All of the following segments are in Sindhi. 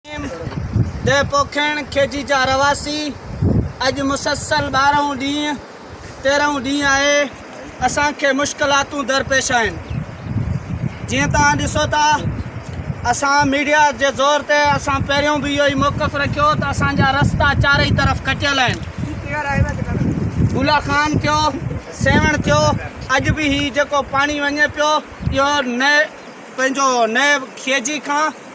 ديهه پوکيڻ کيجي جا رهواسي اڄ مسلسل ٻارهون ڏينهن تيرهون ڏينهن آهي اسان کي مشڪلاتون درپيش آهن جيئن توهان ڏسو ٿا اسان ميڊيا جي زور تي اسان پهريون به اهو ئي موقف رکيو ته اسان جا رستا چارئي طرف ڪٽيل آهن گولا خان ٿيو سيوهڻ ٿيو اڄ به هي جيڪو پاڻي وڃي پيو اهو نئين پنهنجو نئين کيجي کان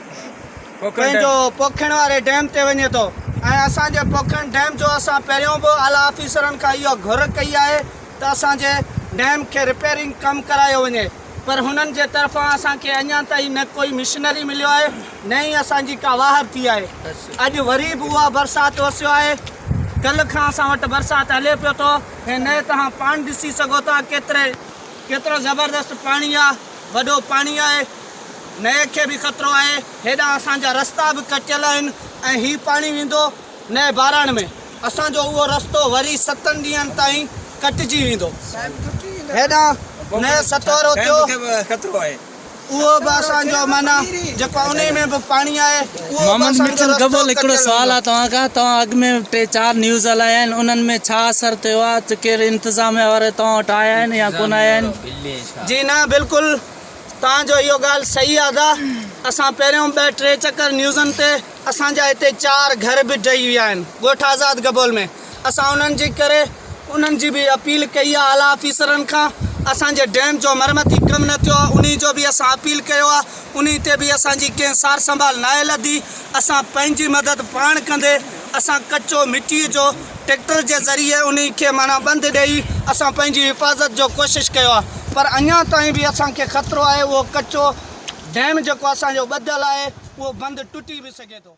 پنهنجو پوکڻ واري ڊيم تي وڃي ٿو ۽ اسان جي پوکڻ ڊيم جو اسان پهريون به اعليٰ آفيسرن کان اها گهر ڪئي آهي ته اسان جي ڊيم کي رپيئرنگ ڪم ڪرايو وڃي پر هنن جي طرفان اسان کي اڃا تائين نه ڪوئي مشنري مليو آهي نه ئي اسان جي ڪا واهر ٿي آهي اڄ وري به اها برسات وسيو آهي ڪلهه کان اسان وٽ برسات هلي پيو ٿو هي نئه توهان پاڻ ڏسي سگهو ٿا ڪيتري ڪيترو زبردست پاڻي آهي وڏو پاڻي آهي نئين کي به خطرو آهي، هيڏانهن اسان جا رستا به ڪٽيل آهن ۽ هي پاڻي ويندو نئين باران ۾ اسان جو اهو رستو وري ستن ڏينهن تائين ڪٽجي ويندو. هيڏانهن نئين ستورو ٿيو اهو به اسان جو معنيٰ جيڪو انهي ۾ به پاڻي آهي اهو به محمد اسان جو مٺل رستو گبول هڪڙو ڪٽيل سوال ويندو. آ توهان کان توهان اڳ ۾ ٽي چار نيوز هلايا آهن انهن ۾ ڇا اثر ٿيو آ ڪير انتظاميا وارا توهان وٽ آيا آهن يا ڪونه آيا آهن. جي نه بلڪل توهان جو اهو ڳالهه صحيح آ ادا اسان پهريون ٻه ٽي چڪر نيوزن تي اسان جا هتي چار گهر به ڊهي ويا آهن ڳوٺ آزاد گبول ۾ اسان انهن جي ڪري انهن جي به اپيل ڪئي آ اعليٰ آفيسرن کان اسان جي ڊيم جو مرمتي ڪم نه ٿيو آ انهي جو به اسان اپيل ڪيو آ انهي تي به اسان جي ڪنهن سار سنڀال ناهي لڌي اسان پنهنجي مدد پاڻ ڪندي اسان ڪچو مٽي جو ٽريڪٽر جي ذريعي انهي کي معنيٰ ٻنڌ ڏئي اسان پنهنجي حفاظت جو ڪوشش ڪيو آهي پر اڃا تائين به اسان کي خطرو آهي اهو ڪچو ڊيم جيڪو اسان جو ٻڌل آهي اهو بند ٽٽي به سگهي ٿو.